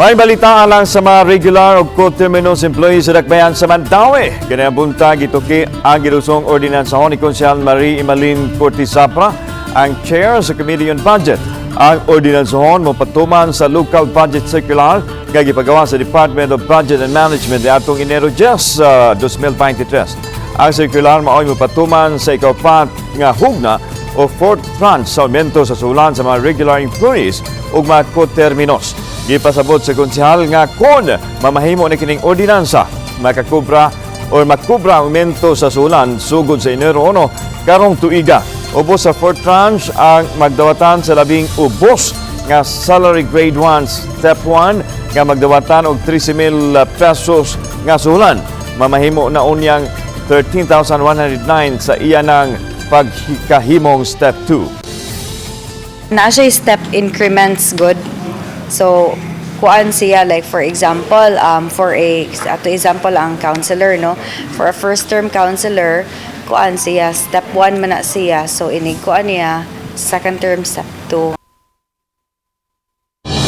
May balita alang sa mga regular o coterminous employees sa Dakbayan sa Mandaue. Ganyan buntag, gituki ang girusong ordinansa ni Konsehal Marie Imalin Cortez Zapra, ang chair sa Committee on Budget. Ang ordinansahon mo patuman sa Local Budget Circular nga gipagawa sa Department of Budget and Management atong Enero 10, 2023. Ang circular mao'y mopatuman sa ikaupat nga hugna o fourth tranche sa aumento sa suhulan sa mga regular employees ug mga coterminos. Gipasabot sa konsehal nga kon mamahimo ni kining ordinansa, makakubra or makubra ang aumento sa suhulan sugod sa Enero 1 karong tuiga. Ubos sa fourth tranche ang magdawatan sa labing ubos nga salary grade 1 step 1 nga magdawatan og 13,000 pesos nga suhulan. Mamahimo na unyang 13,109 sa iya ng pagkahimong step 2. Naa siya step increments good. So, kuan siya, like for example, for a ato example ang counselor, no, for a first term counselor, kuan siya, step 1 man na siya. So inig kuan niya, second term, step 2.